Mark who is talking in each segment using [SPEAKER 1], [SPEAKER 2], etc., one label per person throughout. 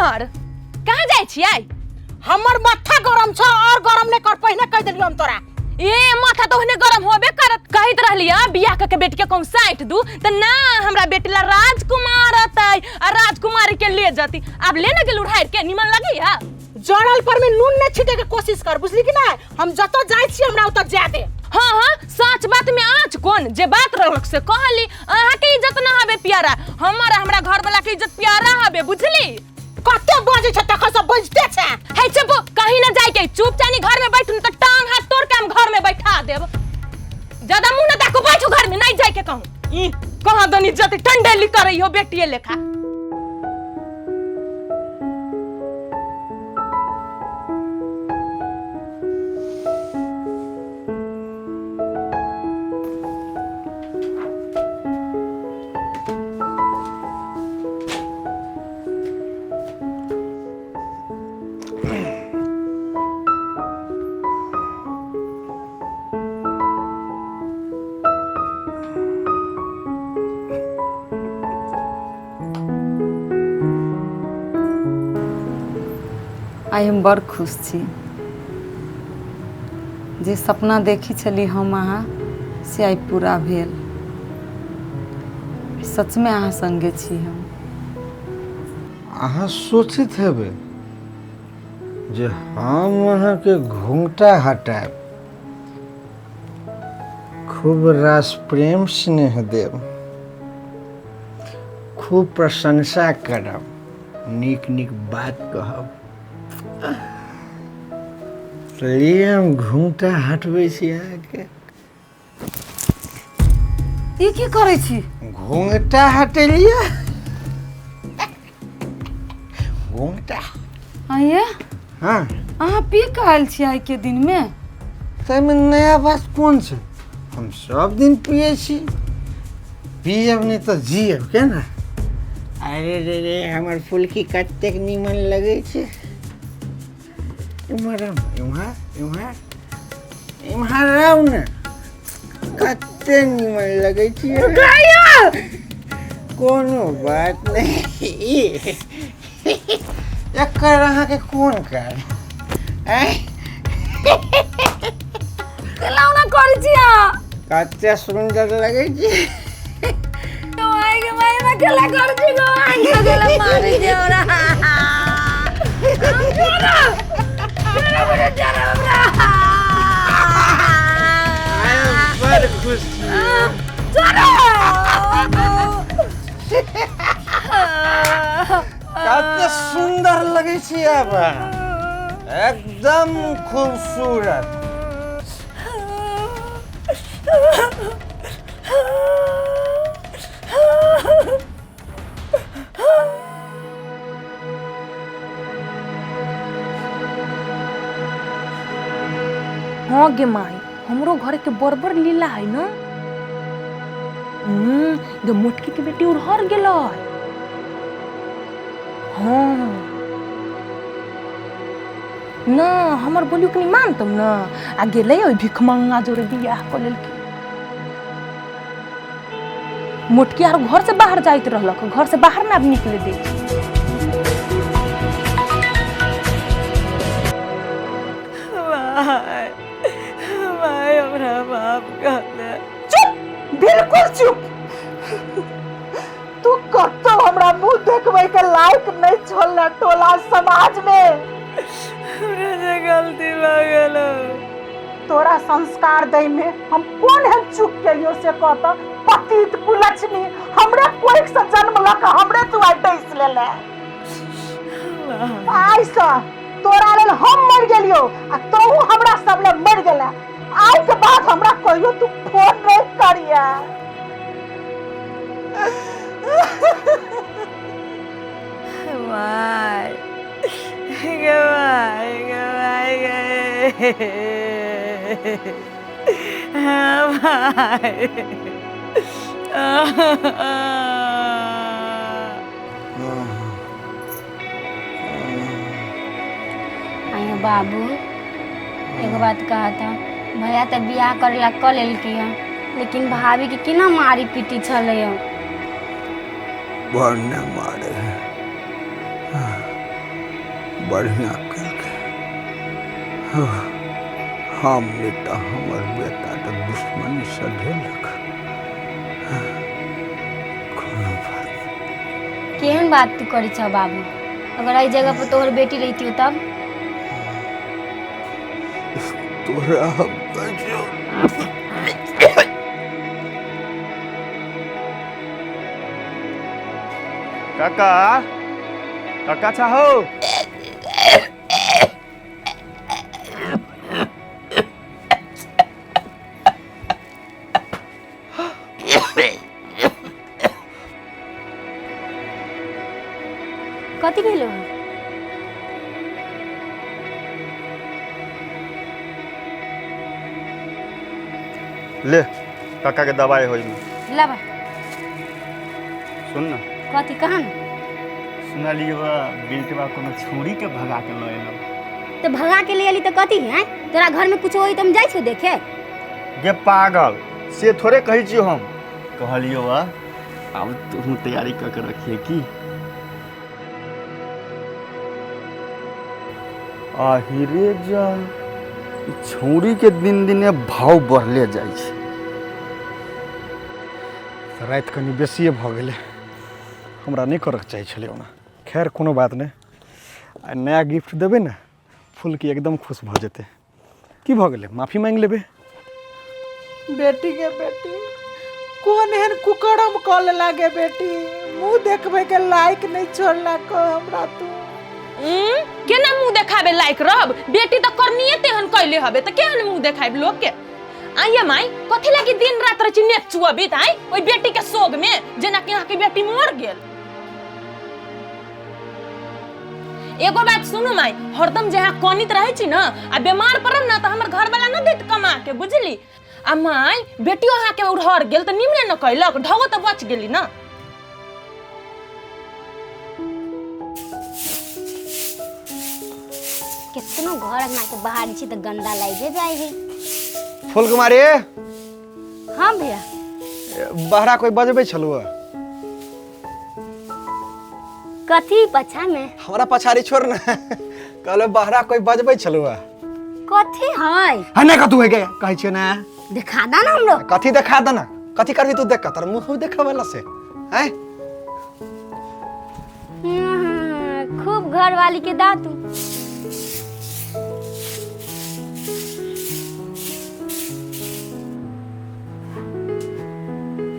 [SPEAKER 1] घर। कहाँ जाइ छियै?
[SPEAKER 2] हमर माथा गरम छ और गरम नहीं कर, पहिने कह देलियो हम तोरा।
[SPEAKER 1] ए माथा तो ओहने गरम होबे करत। कहैत रहली आ बियाह क के बेटी के कहूँ साइट दू त ना हमरा बेटी ला राजकुमार अतै आ राजकुमारी के ले जती। आब ले ना गेल उड़ाइर के, निमन लगी हा?
[SPEAKER 2] जड़ल पर में नून नहीं छीटे के कोशिश कर, बुझली कि ना? हम जतऽ जाइ छी हमरा ओतऽ जाय दे।
[SPEAKER 1] हाँ हाँ, सच बात में आँच कोन, जे बात रहलक से कहली। अहाँ के इज्जत ना हबे प्यारा, हमर हमरा घर वाला के इज्जत प्यारा हबे, बुझली?
[SPEAKER 2] कते बजै छै तखन सब बजते छै।
[SPEAKER 1] हे चुप, कहीं ना जाय के, चुपचाप घर में बैठू त टांग हाथ तोड़ के हम घर में बैठा देब। ज्यादा मुंह ना ताकू, बैठू घर में, नहीं जाय के कहूं। ई कहां दनी इज्जत टंडेली करई हो बेटिए लेखा।
[SPEAKER 3] आइ हम बड़ खुश छी। जे सपना देखी छली हम अहाँ से आइ पूरा भेल। सचमे अहाँ संगे छी हम।
[SPEAKER 4] अहाँ सोचैत हेबै जे हम अहाँके घूंघटा हटायब, खूब रास प्रेम स्नेह देब, खूब प्रशंसा करब, नीक नीक बात कहब। लिए हम घूंघटा हटबै छी अहाँके।
[SPEAKER 3] ई की करै छी?
[SPEAKER 4] घूंघटा हटेलियै, घूंघटा।
[SPEAKER 3] आइए
[SPEAKER 4] हाँ,
[SPEAKER 3] अहाँ पी के आयल छी आइ के दिन में?
[SPEAKER 4] ताहिमे नया बात कोन छै? हम सब दिन पियै छी, पियब नहि तऽ जियब केना? अरे रे रे, हमर फुलकी कतेक नीमन लगै छै। इम्हर आउ, इम्हर इम्हर इम्हर आउ ने, कते नीमन लगै छै। कोनो बात नहि, एकर अहाँके कोन काज? आँय,
[SPEAKER 3] खेलौना करै छी अहाँ?
[SPEAKER 4] कते सुन्दर लगै छै।
[SPEAKER 3] आइ के माय ना खेला करै छी गो, आइ के गेला मारै छी हमरा।
[SPEAKER 4] बड़ खुश छी। कते सुन्दर लगै छी आब अहाँ, एकदम खूबसूरत।
[SPEAKER 1] हाँ गे माई, हमरो घर के बड़ बड़ लीला है ना। गे मोटकी के बेटी उड़हर गेलै। हाँ ना, हमर बोलियो कनी मानतौ ना, आ गेलै ओहि भिखमंगा जोरे बियाह कऽ लेलकै। मोटकी आर घर से बाहर जाइत रहलक, घर से बाहर ना आब निकले दै छै।
[SPEAKER 3] माय, माय हमरा माफ कर दे।
[SPEAKER 2] चुप, बिल्कुल चुप। तू कतौ हमरा मुंह देखबै के लायक नहीं छल टोला समाज में।
[SPEAKER 3] हमरा से गलती भऽ गेल।
[SPEAKER 2] तोरा संस्कार दै में हम कोन एहन चूक केलियो से कहत? पतित कुलक्षणी हमरे कोइक से जन्म लऽ कऽ हमरे तू आइ डसि लेले। आइ से तोरा लेल हम मरि गेलियो आ तोहू हमरा सब ले मरि गेला। आइ के बाद हमरा कहियो तू फोन नहीं करिया।
[SPEAKER 3] माय गे, माय गे, माय गे, माय।
[SPEAKER 5] आइयो बाबू, एगो बात कहा था, भैया तऽ बियाह करे ला कऽ लेलकै हँ, लेकिन भाभी के केना मारी पीटी छलै हँ?
[SPEAKER 4] बड़ ने मारे। बढ़िआँ केलकै। हम नहि तऽ हमर बेटा तऽ दुश्मनी सधेलक। कोनो बात नहि।
[SPEAKER 5] केहन बात तू करै छह बाबू? अगर एहि जगह पर तोहर बेटी रहितियो तब?
[SPEAKER 4] तोरा हम कहै छियौ।
[SPEAKER 6] काका, काका चाहो।
[SPEAKER 5] कथी भेलो हँ?
[SPEAKER 6] ले काका के दवाई होई में।
[SPEAKER 5] लाबा।
[SPEAKER 6] सुन ना।
[SPEAKER 5] कथी कहा ना?
[SPEAKER 6] सुनलिए बा बिल्टवा कोनो छौड़ी के भगा के लऽ एलो।
[SPEAKER 5] तो भगा के ले अली तो कथी है? तोरा घर में कुछ होई तो हम जाइ छो देखे?
[SPEAKER 6] गे पागल, से थोड़े कहै छियो हम। कहलियो बा अब तू तैयारी कऽ के रखिए की। आहिरे जा, ई छौड़ी के दिन दिने भाव बढ़ले जाइ छै।
[SPEAKER 7] राति कनि बेसिए भऽ गेलै, हमरा नहि करऽके चाही छलै ओना। खैर कोनो बात नहि, आ नया गिफ्ट देबै ने फुलकी एकदम खुश भऽ जेतै। की भऽ गेलै, माफी माँगि लेबै।
[SPEAKER 2] बेटी के बेटी कोन एहन कुकरम कऽ लेला गे बेटी, मुँह देखबै के लायक नहि छोड़लक हमरा तू।
[SPEAKER 1] केना मुँह देखाबे लायक रहब? बेटी तऽ करनिये तेहन कैले हबे तऽ केहन मुँह देखाबि लोक के? आइये माई, कथी लागी दिन रात रहै छी नेत चुअबित आइ ओहि बेटी के सोग में, जेना कि अहाँके बेटी मर गेल। एगो बात सुनू माई, हरदम जे अहाँ कनित रहै छी न आ बीमार पड़ब न तऽ हमर घरवाला न देत कमा के, बुझली? आ माई बेटियो अहाँके उड़हर गेल तऽ निमने न कैलक, ढगो तऽ बच गेली न।
[SPEAKER 5] कितनो घर अंगना के बाहर छी तऽ गंदा लागे जाइ है।
[SPEAKER 7] फूल कुमारी।
[SPEAKER 5] हाँ भैया।
[SPEAKER 7] बहरा कोई बजबै छलु?
[SPEAKER 5] कथी पछा में?
[SPEAKER 7] हमरा पछाड़ी छोड़ ना, कहलो बहरा कोई बजबै छलु।
[SPEAKER 5] कथी है?
[SPEAKER 7] हाँ नहीं कतू है के कहै छियै ना।
[SPEAKER 5] देखा दा ना हमरो।
[SPEAKER 7] कथी देखा दा ना? कथी करबी तू देख के? तोर मुंह देखे वाला से हैं?
[SPEAKER 5] खूब घर वाली के दा तू।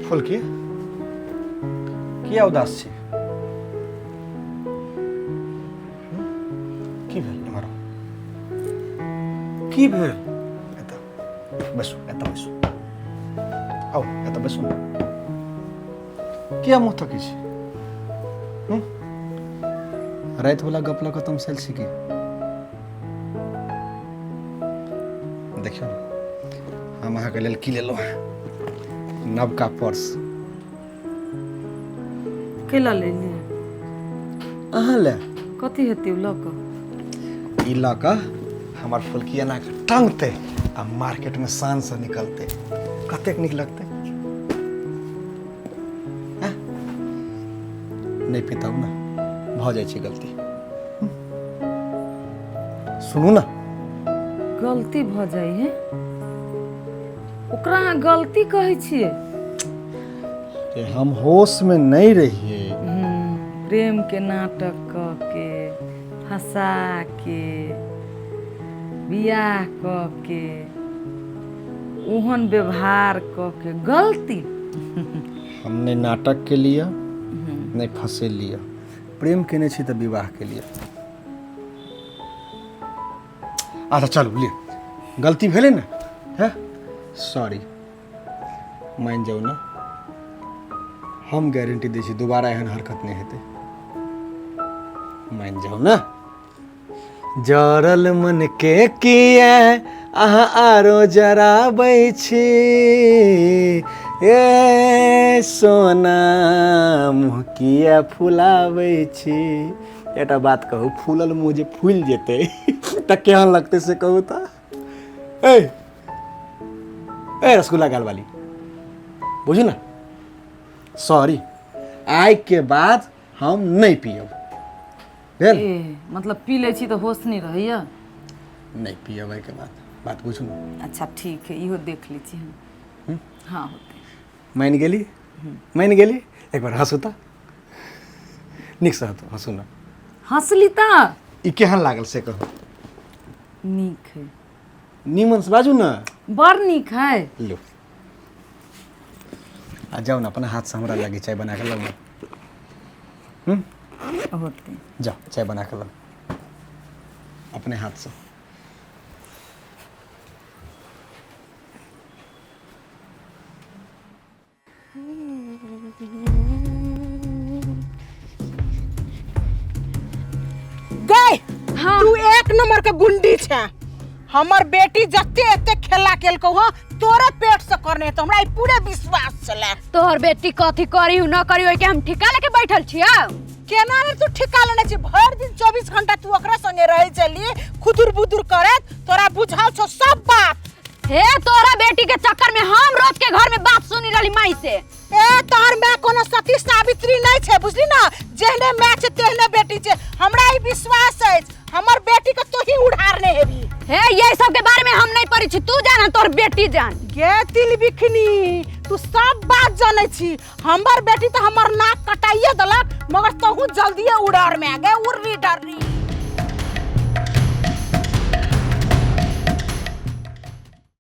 [SPEAKER 7] फुलकी किया उदास छी? की भेल इम्हर? की भेल? एतऽ बैसू, एतऽ बैसू, आउ एतऽ बैसू ने। किया मुँह तकै छी? राति वाला गप लऽ कऽ तमसायल छी की? देखियौ ने हम अहाँके लेल की लेलहुँ हँ, नवका पर्स।
[SPEAKER 3] केला लेलियै?
[SPEAKER 7] अहाँ ले।
[SPEAKER 3] कथी हेतै उ लऽ कऽ?
[SPEAKER 7] ई लऽ कऽ हमर फुलकी एना कऽ टंगतै आ मार्केटमे शानसँ निकलतै, कतेक नीक लगतै। हैं? नहि पिताउ ने, भऽ जाइ छै गलती। सुनू ने।
[SPEAKER 3] गलती भऽ जाइ है, ओकरा अहाँ गलती कहै छियै?
[SPEAKER 7] कि हम होशमे नहि रहियै।
[SPEAKER 3] प्रेम के नाटक कऽ के फंसा के बियाह कऽ के ओहन व्यवहार कऽ के गलती?
[SPEAKER 7] हम नहि नाटक के लिए नहि फंसे लिए, प्रेम केने छी तऽ विवाह के लिए। अच्छा चलू लिअ, गलती भेलै ने, है सॉरी, मानि जाउ ने। हम गारंटी दै छी दोबारा एहन हरकत नहि हेतै, मानि जाउ ने। जरल मन के किए अहाँ आरो जराबै छी, ए सोना मुँह किए फुलाबै छी। एकटा बात कहू, फूलल मुँह जे फूलि जेतै तऽ केहन लगतै से कहू तऽ? ए ए रसगुल्ला गाल वाली, बुझू ना, सॉरी, आइ के बाद हम नहि पियब। भेल।
[SPEAKER 3] ए मतलब पी लै छी तऽ होश नहि रहैया?
[SPEAKER 7] नहि पियब एहिके बाद, बात बुझू ने।
[SPEAKER 3] अच्छा ठीक है, इहो देख लै छी हम। हाँ होतै।
[SPEAKER 7] मानि गेली, मानि गेली। एक बार हँसू तऽ, नीकसँ हँसू, हँसू ने।
[SPEAKER 3] हँसली तऽ।
[SPEAKER 7] ई केहन लागल से कहू।
[SPEAKER 3] नीक है।
[SPEAKER 7] नीमन से बाजू ने।
[SPEAKER 3] बड़ नीक है।
[SPEAKER 7] लो आ जाउ ने, अपना हाथसँ हमरा लागी चाय बना कऽ लाउ ने।
[SPEAKER 3] होतै।
[SPEAKER 7] जाओ चाय बना कऽ लाउ अपने हाथसँ।
[SPEAKER 2] गई तू एक नंबर के गुंडी छे। हमर बेटी जते एते खेला केलकौ हँ तोरे पेट से करने, तो हमरा ई पूरे विश्वास छले।
[SPEAKER 5] तोहर बेटी कथी करी न करी ओइके हम ठिका लेके बैठल छियौ।
[SPEAKER 2] केना ने तू ठिका लेने छी? भरि दिन 24 घंटा तू ओकरा संगे रहै छली खुदुर बुदुर करैत, तोरा बुझल छौ सब बात।
[SPEAKER 5] हे तोरा बेटी के चक्कर में हम रोज के घर में बात सुनी रहली माई से।
[SPEAKER 2] ए तोहर माय कोनो सती सावित्री नहीं छे, बुझली ना? जेहने माय छे तेहने बेटी छे, हमरा ई विश्वास अछि हमर बेटी के तू ही उड़ारने हेबी।
[SPEAKER 5] हे ये सब के बारे में हम नहीं पढ़ी छी, तू जान तोहर बेटी जान।
[SPEAKER 2] गे तिल बिखनी तू सब बात जानै छी। हमर बेटी तो हमर नाक कटाइए देलक, मगर तहु जल्दिए उड़ार में आ गए उर्री डर्री।